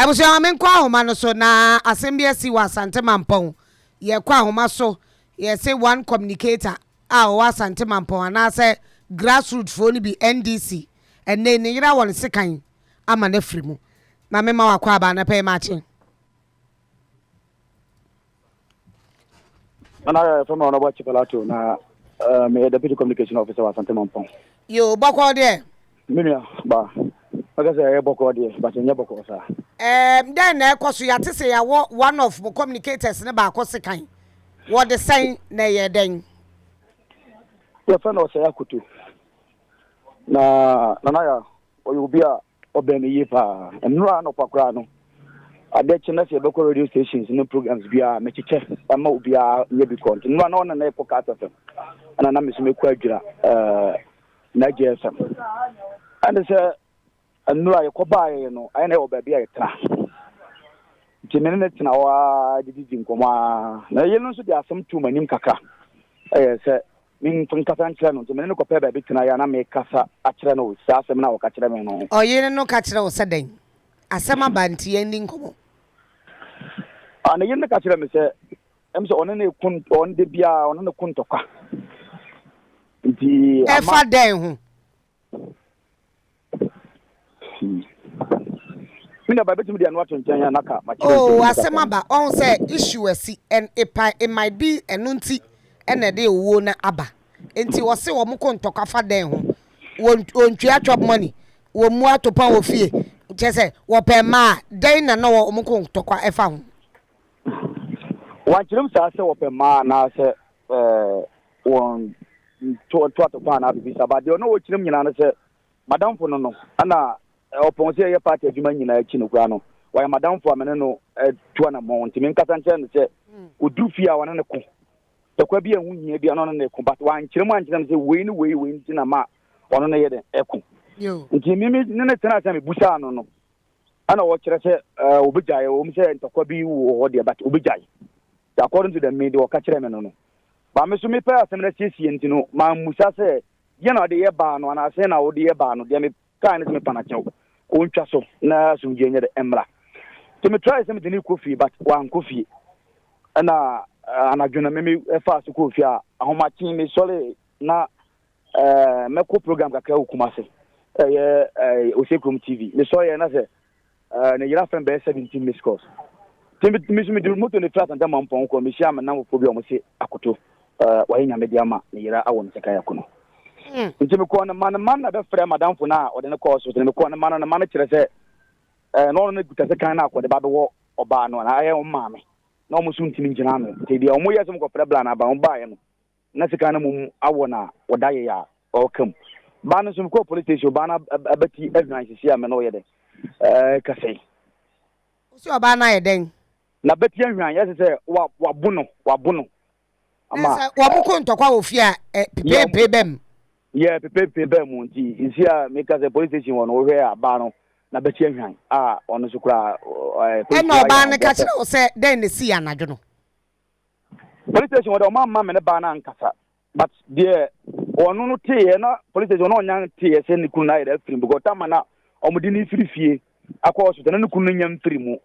Abusua ma menkɔ ahoma no so na asɛm bi asi wɔ Asante Mampɔn. Yɛkɔ ahoma so, yɛse one communicator a ɔwɔ Asante Mampɔn anaasɛ grassroot foɔ no bi, NDC, ɛnnɛ yi ne yere awɔ no sekan ama no afiri mu. Ma memma wakɔ aba anɔpa yi makye. Nana yɛfrɛ me Honorable Chipalato na eh, meyɛ Deputy Communication Officer wɔ Asante Mampɔn. Yo, bɔkɔɔ deɛ. Me nua ba, mɛka sɛ ɛyɛ bɔkɔɔ deɛ, but ɛnyɛ bɔkɔɔ saa. Ɛɛm, dɛn na ɛkɔ so? Yɛate sɛ yɛawɔ one of mo communicators no baako sekan. Wɔde sɛn na ɛyɛɛ dɛn? Yɛfrɛ no Ɔsɛe Akoto. Na Nana ya, ɔyɛ obi a ɔbɛn me yie paa. Nnora anɔpa koraa no, adeɛ kye na sɛ yɛbɛkɔ radio stations ne programs biara, mekyekyɛ ma obiara nyɛ bi kɔ. Nti nnora na ɔne na ɛkɔ Cars FM, ɛna na me nso mekɔ Adwira ɛɛ Nagya FM. Ɛne sɛ nnora yɛkɔbaeɛ no, ayɛ na ɛwɔ baabi a yɛtena. Nti me ne no tena hɔ ara de didi nkɔmmɔ ara. Na yere no nso de asɛm too m'anim kakra. Ɛyɛ sɛ menkasa nkyerɛ no. Nti me ne no kɔpɛɛ baabi tenaeɛ a na mekasa akyerɛ no saa asɛm no a ɔka kyerɛ me no ho. Ɔyere no ka kyerɛ wo sɛ dɛn? Asɛm aba nti yɛnni nkɔmmɔ. Ah, ne yere no ka kyerɛ me sɛ, ɛm sɛ ɔne no reko, ɔne da biara ɔne no ko ntɔkwa. Nti ama. Ɛfa dɛn ho? Me nua ba ebetumi de ɛno ato nkyɛn a na ka makyerɛ Oh, asɛm aba. Ɔho sɛ issue asi and it, it might be ɛno nti ɛna ɛde owuo no aba. Nti ɔse wɔn ko ntɔkwa fa dɛn ho? Wɔntua chop money, wɔmmu atopa wɔ fie, kyerɛ sɛ wɔpɛ mmaa a, dɛn na na wɔn ko ntɔkwa ɛfa ho? Wankyerɛ mu saa sɛ wɔpɛ mmaa anaasɛ ɛɛ wɔn to to atopa anaa biribi saa. But deɛ ɔno ɔkyerɛ mu nyinaa no sɛ madamfo no no ɛna ɔpɔn sɛ yɛyɛ party adwuma nyinaa akyi no koraa no wɔyɛ madamfo a me ne no tu anammɔn nti menkasa nkyerɛ no sɛ ɔduru fie a ɔne no ko tɔkwa bi a ɛho hia bi a ɔno ne ko but wankyerɛ mu ankyerɛ me sɛ wei ne wei wei nti na ma ɔno no yɛ dɛn ɛko nti me ne ne tena sɛ mebusaa no no ɛna ɔkyerɛ sɛ ɔbɛgyae wɔm sɛ ntɔkwa bi wɔ hɔ deɛ but ɔbɛgyae according to the me deɛ ɔka kyerɛ me no no ba me so mepɛ asɛm no asiesie nti no mammusa sɛ deɛ na ɔde yɛ baa no anaasɛ na ɔde yɛ baa no deɛ mekaa ne sɛ mepa no akyɛw ɔntwa so na asomdwoeɛ nyɛ dɛ mmra nti metrae sɛ mede ne kɔ fie but wankɔ fie ɛna anadwo no meme ɛfaa so kɔɔ fie a ahomakye mesɔre na Eh, mɛkɔ program kakra wɔ Kumase. Ɛyɛ eh, Osekurom TV. Mesɔre yɛ na sɛ eh, ne yera fɛn bɛyɛ 17 missed calls. Nti me so mede moto ne firi Asante Mampɔn kɔ, mehyia me namfofoɔ bi a wɔn se akoto eh, wayɛ nyame de ama ne yera awɔ no sɛkan ako no. Nti mekɔɔ ne ma ne ma na bɛfrɛ madamfo no a ɔde no kɔɔ hospital. Mekɔɔ ne ma no ne ma no kyerɛ sɛ eh, na ɔno no kuta sekan no akɔde ba bɛwɔ ɔbaa no anaa ɛyɛ wɔn maame na wɔn nso ntumi ngyina ano. Nti deɛ wɔn yɛ sɛ wɔkɔfrɛ bla no aba wɔn baeɛ no na sika no mmom awɔ na wɔda yɛ a ɔka mu. Baa no nso mekɔɔ police station, baa no abati ahwan sisi a me ne wo yɛ dɛ ɛɛ kasa yi. Wosi ɔbaa no ayɛ dɛn? N'abati ahwan yɛ sɛ sɛ wabo no, wabo no. Ama. Sɛ wɔn ko ntɔkwa wɔ fie a ɛ pepeepee bɛ mu. Yɛ pepeepee bɛ mu nti nsi a meka sɛ police station wɔ no wohwɛ a baa no n'abati ahwan a ɔno nso koraa ɛɛ. Ɛna ɔbaa no ka kyerɛ wo sɛ dɛn na esii anadwo no? Police station wɔ dɛ ɔmo amma me ne baa no ankasa but deɛ ɔno no teeɛ na police station ɔno ɔnya teeɛ sɛ ne kunu no ayɛ dɛ afiri mu because tama na ɔmo de ne firi fie akɔ hospital na ne kunu no nya mfiri mu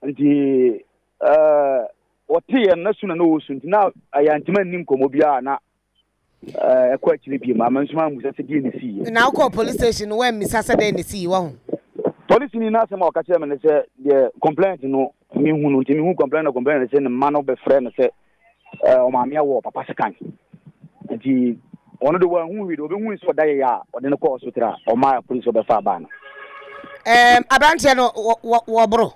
nti ɛɛ ɔteeɛ no na su na na ɔwɔ su nti na ɛyɛ antima nni nkɔmmɔ biara na ɛkɔ akyiri bio ma nso mammisa sɛ deɛ na ɛsiiɛ. Na wokɔɔ police station no woammisa sɛ dɛn na ɛsii wahu? Polisini no asɛm a ɔka kyerɛɛ me ne sɛ deɛ complaint no mehu no nti mehu complaint no complaint no sɛ ne mma no bɛfrɛ no sɛ ɔmaame awɔ papa sekan nti ɔno de wanhu hwee de ɔbɛhu sɛ ɔda yɛyɛ a ɔde no kɔɔ hospital a ɔmaa polisi ɔbɛfa abaa no. Aberanteɛ no wɔboro?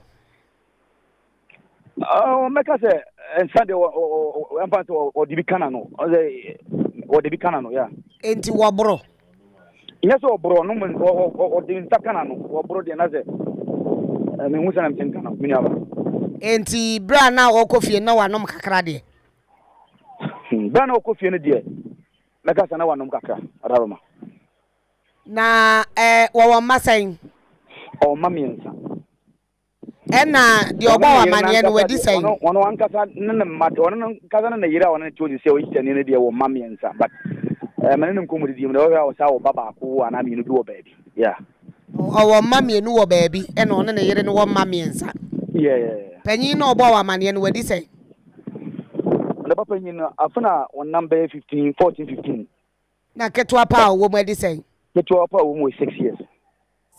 Mɛka sɛ nsa deɛ ɛmfa sɛ ɔde bi ka n'ano ɔsɛ ɔde bi ka n'ano ya. Enti wɔboro. Nyɛ sɛ ɔboro ɔnom ɔde nsa ka n'ano wɔboro deɛ na sɛ mehu sɛ na mete nka no me nuaba. Enti berɛ a na ɔkɔ fie na wanom kakra deɛ. Berɛ a na ɔkɔ fie no deɛ mɛka sɛ na wanom kakra ɔdaroma. Na wɔwɔ mma sɛn? Ɔwɔ mma mmiɛnsa. Ɛna deɛ ɔbɔ wɔ amaneɛ no wadi sɛn? Ɔno ankasa ne ne mma ɔno ankasa ne ne yere a ɔne ne te ɔsi sɛ ɔyɛ kyɛni no deɛ wɔ mma mmiɛnsa but ɛɛ mene ne nkɔmmɔ didi mu deɛ ɔhwɛ a ɔsa wɔ ba baako anaa mmienu bi wɔ baabi yeah. Ɔwɔ mma mmienu wɔ baabi ɛna ɔne ne yere no wɔ mma mmiɛnsa. Yeah. Panyin na ɔbɔɔ wɔ amaneɛ no wadi sɛn? Ne ba panyin no afe na ɔnam bɛyɛ 15, 14, 15. Na ketewa paa a ɔwɔ mu adi sɛn? Ketewa paa a ɔwɔ mu wɔ 6 years.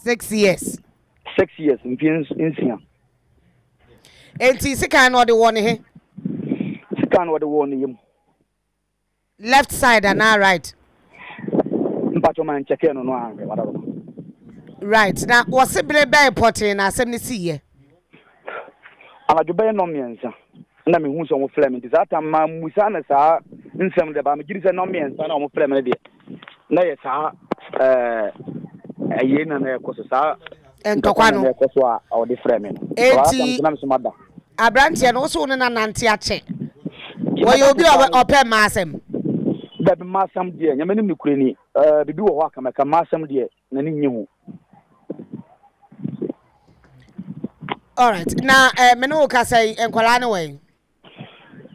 6 years. 6 years, mfeɛ 6. Enti sekan no ɔde wɔ ne he? Sekan no ɔde wɔ ne yam. Left side anaa right? Mpatwɔ ma nkyɛkɛ no no anhwɛ wadaro no. Right, na wɔse bere bɛn pɔtee na asɛm no siiɛ? Anadwo bɛyɛ nnɔn mmiɛnsa na mehu sɛ wɔfrɛ me, nti saa tam mammusa no saa nsɛm deɛ, baa megye di sɛ nnɔn mmiɛnsa na wɔfrɛ me no deɛ na yɛ saa ɛyɛ na na ɛkɔ so saa ntɔkwa no na ɛkɔ so a ɔde frɛ me no. Enti na me so mada. Aberanteɛ no wo so wo ne no anante akyɛ, wɔyɛ obi a ɔpɛ mmaa asɛm? Dabi, mmaa asɛm deɛ Nyame nim nokorɛ ni, biribi wɔ hɔ a ka mɛka, mmaa asɛm deɛ n'ani nnye ho. Alright, na me ne wo kasa yi, nkwadaa no wɔ he?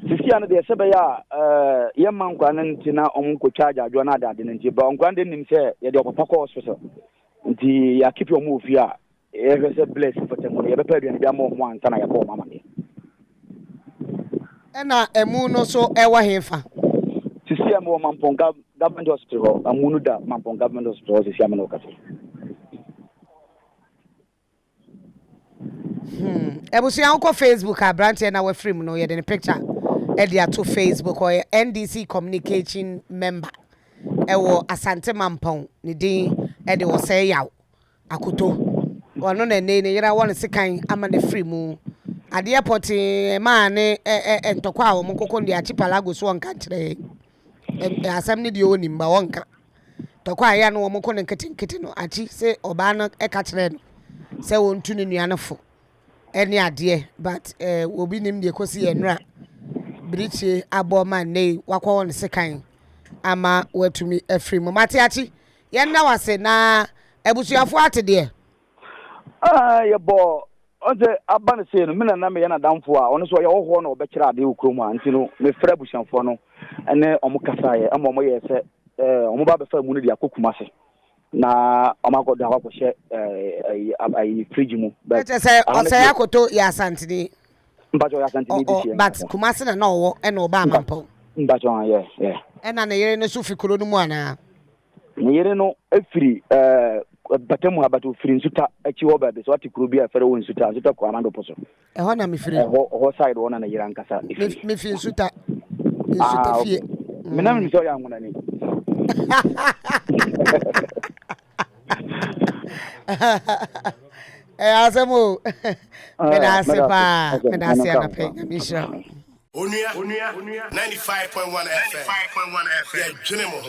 Sisi ano deɛ sɛ bɛyɛ a yɛmma nkwadaa no nte na wɔn nkɔtwa agyaadwoɔ no ade ade no nti, ba nkwadaa no deɛ nim sɛ yɛde ɔpapa kɔ hospital nti yɛakepe wɔn wɔ fie a yɛhwɛ sɛ bless fata mu no yɛbɛpɛ aduane bi ama wɔn ansa na yɛabɔ wɔn amaneɛ. Ɛna ɛmu no so ɛwɔ he fa? Sisi a mewɔ Mampong Government Hospital hɔ, amu no da Mampong Government Hospital hɔ sisi a me ne wo kasa yi. Abusua wokɔ Facebook a aberanteɛ na wafiri mu no yɛde ne picture ɛde ato Facebook. Ɔyɛ NDC communication member ɛwɔ Asante Mampɔn. Ne din ɛde Ɔsɛe Yaw Akoto. Ɔno na ɛnɛ ne yere awɔ ne sekan ama no afiri mu. Adeɛ pɔtee ɛmaa ne ntɔkwa a wɔn koko no deɛ Archipelago so ɔnka nkyerɛ yɛn. Asɛm no deɛ ɔnim ba ɔnka. Tɔkwa a ɛyɛ a na wɔko no nketenkete no, akyi sɛ ɔbaa no ka kyerɛɛ no sɛ ɔntu ne nua no fo ne adeɛ, but eh, obi nim deɛ ɛkɔsi yɛ nnora birikyie abɔ ma nnɛ yi wakɔwɔ no sekan ama watumi afiri mu. Mate akyi, yɛnna wase na abusuafoɔ ate deɛ. Ah, yɛbɔ ɔsɛ aba no sei no, me na na meyɛ n'adamfo a ɔno nso ɔyɛ ɔhɔhoɔ na ɔbɛkyerɛ adeɛ wɔ kurom ha, nti no mefrɛ abusuafoɔ no ne ɔmo kasaeɛ ɛma ɔmo yɛɛ sɛ ɔmo ba bɛfa mu no de akɔ Kumase na ɔmo akɔ de akɔ akɔhyɛ ɛɛ ayi fridge mu. But kyɛ sɛ Ɔsɛe Akoto yɛ Asanteni. Mpakyɛ ɔyɛ Asanteni bi sie. But Kumase na na ɔwɔ ɛna ɔbaa Mampɔn. Mpakyɛ ɔn yɛ yɛ. Ɛna ne yere no nso fi kuro no mu anaa? Ne yere no firi ɛɛ mpatamu ha, but ofiri Nsuta akyi hɔ baabi. So ate kuro bi a ɛfɛrɛ wɔ Nsuta, Nsuta kɔ Amando po so. Ɛhɔ na mefiri. Ɛhɔ ɛhɔ side hɔ na ne yere ankasa efiri. Mefiri Nsuta, Nsuta ah, fie. Okay. Me na menim sɛ ɔyɛ anwonani. Ɛyɛ asɛm o. Meda ase paa. Meda ase anapɛ. Nyame nhyira wo. Onua 95.1 FM yɛdwene mo ho.